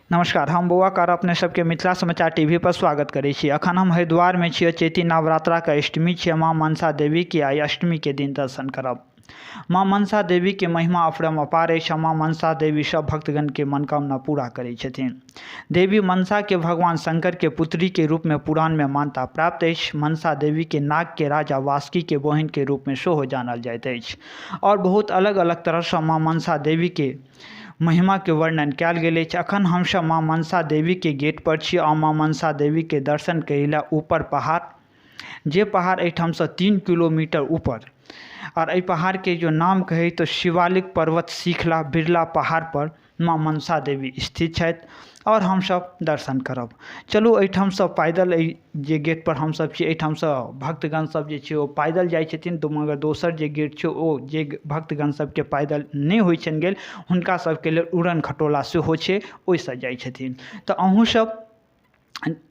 नमस्कार, हम बौआ कार अपने सबके मिथिला समाचार टीवी पर स्वागत करै छी। अखन हम हरिद्वार में छी, चैती नवरात्रा के अष्टमी छी। माँ मनसा देवी के आई अष्टमी के दिन दर्शन करब। माँ मनसा देवी के महिमा अपरम अपार अछि। माँ मनसा देवी सब भक्तगण के मनोकामना पूरा करै छथिन। देवी मनसा के भगवान शंकर के पुत्री के रूप में पुराण में मान्यता प्राप्त अछि। मनसा देवी के नाग के राजा वासुकी के बहिन के रूप में सेहो जानल जाइत अछि और बहुत अलग अलग तरह से माँ मनसा देवी के महिमा के वर्णन कयल गेल अछि। अखन हमसब माँ मनसा देवी के गेट पर छी और माँ मनसा देवी के दर्शन करै ला ऊपर पहाड़, जे पहाड़ एहिठाम से 3 किलोमीटर ऊपर, और एहि पहाड़ के जो नाम कही तो शिवालिक पर्वत शिखला बिरला पहाड़ पर माँ मनसा देवी स्थित छथि और हमसब दर्शन करब। चलू एहिठाम से पैदल एहि जे गेट पर हमसब छी एहिठाम से भक्तगण सब जे छै ओ पैदल जाइ छथिन, तो मगर दोसर जे गेट छै ओ जे भक्तगण सबके पैदल नहि होइ छनि गेल हुनका सबके लेल उड़न खटोला सेहो छै, ओहिसँ जाइ छथिन। तऽ अहूँ सब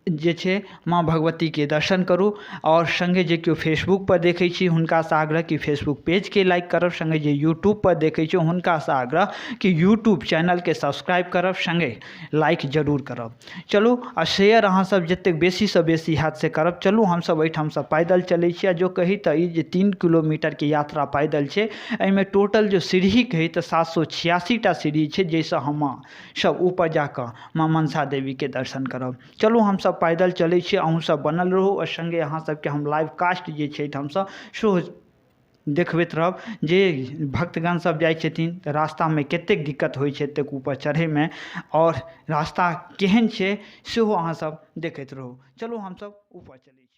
जे छै माँ भगवती के दर्शन करू और संगे जे केओ फेसबुक पर देखै छी हुनकासँ आग्रह कि फेसबुक पेजके लाइक करब, संगे जे यूट्यूब पर देखै छी हुनकासँ आग्रह कि यूट्यूब चैनलके सब्सक्राइब करब, संगे लाइक जरूर करब। चलू आ शेयर अहाँ सब जतेक बेसीसँ बेसी हैत से करब। चलू हमसब एहिठामसँ पैदल चलै छी आ जो कही तऽ ई जे 3 किलोमीटरके यात्रा पैदल छै एहिमे टोटल जो सीढ़ी कही तऽ 786 टा सीढ़ी छै, जाहिसँ हम सब ऊपर जाकऽ माँ मनसा देवीके दर्शन करब। चलू हमसब पैदल चलै छी, अहूँ सब बनल रहू आओर सङ्गे अहाँ सबके हम लाइव कास्ट जे छै एहिठामसँ सेहो देखबैत रहब। जे भक्तगण सब जाइ छथिन तऽ रास्तामे कतेक दिक्कत होइ छै एतेक ऊपर चढ़ैमे आओर रास्ता केहन छै सेहो अहाँ सब देखैत रहू। चलू हमसब ऊपर चलै छी।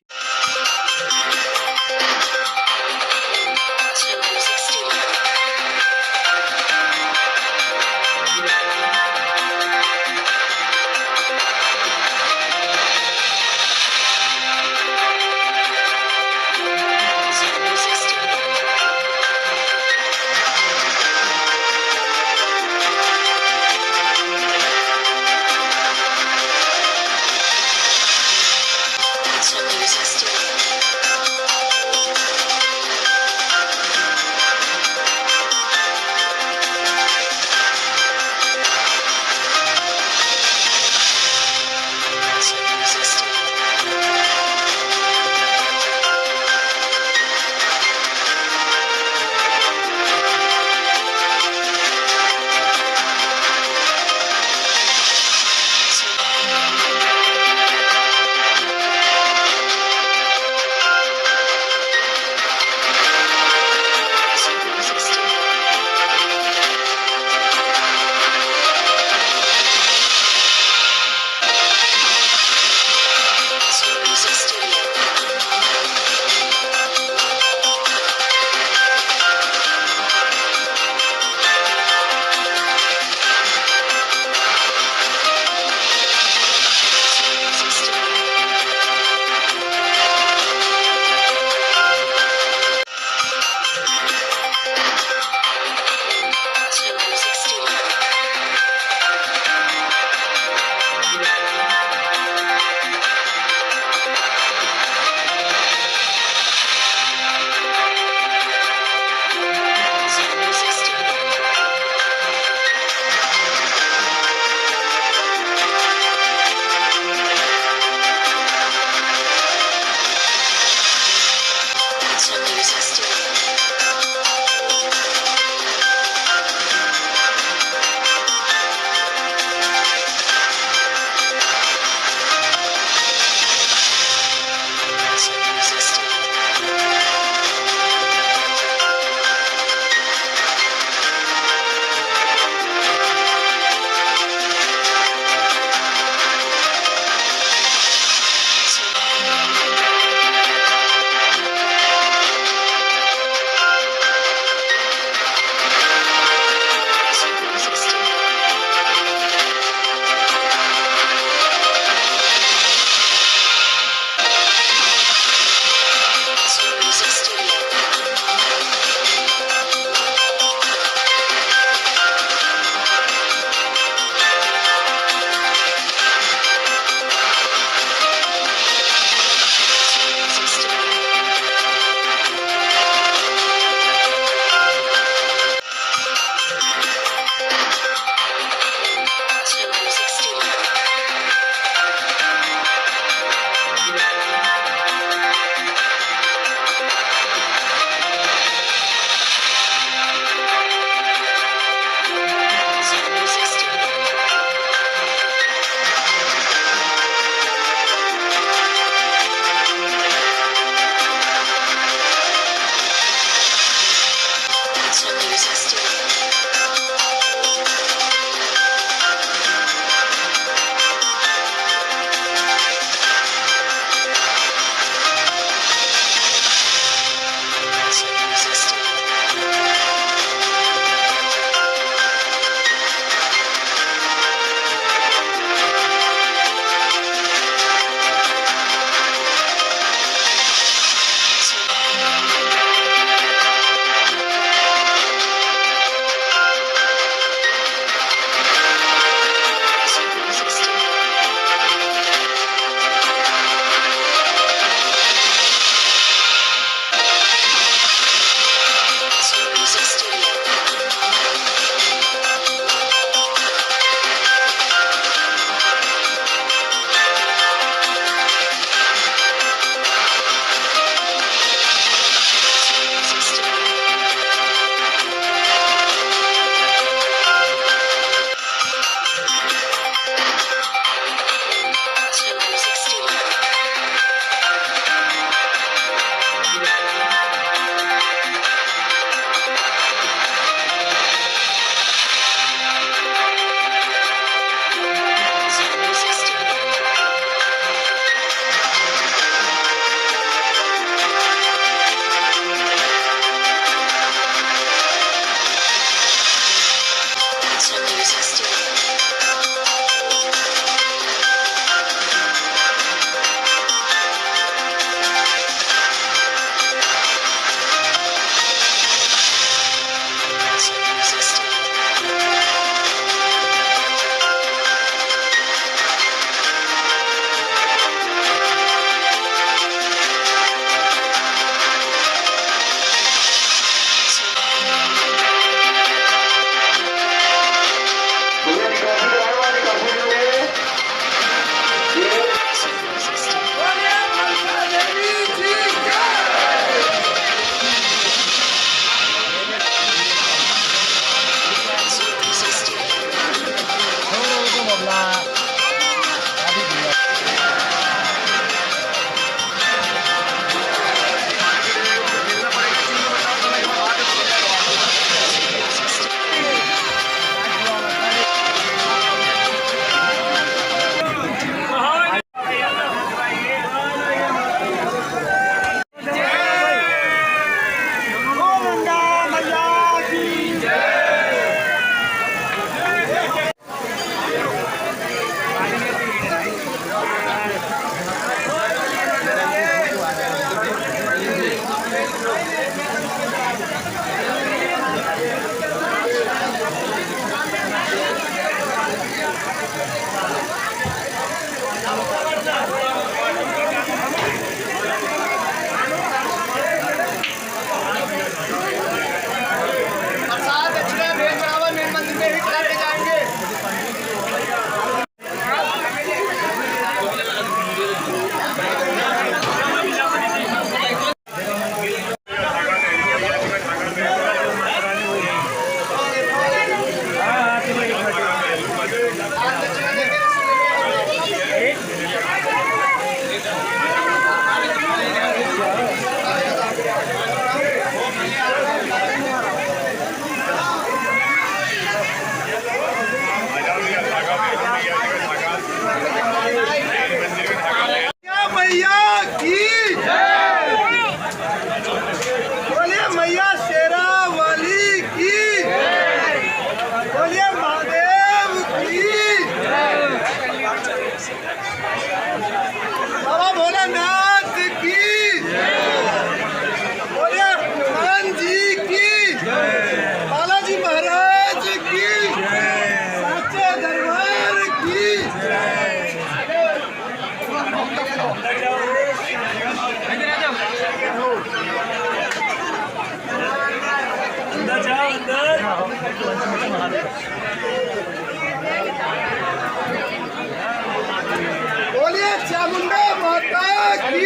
चामुंडा माता की।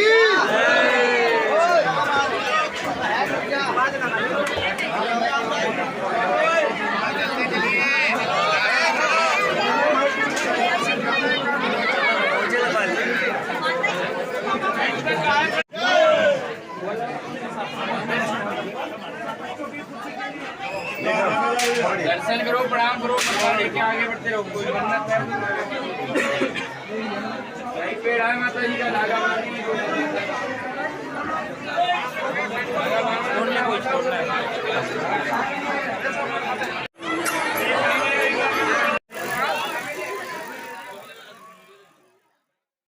दर्शन करो, प्रणाम करो, प्रसाद लेके आगे बढ़ते रहो। कोई मन्नत है तो यही पेड़ है माता जी का, धागा बांधने की।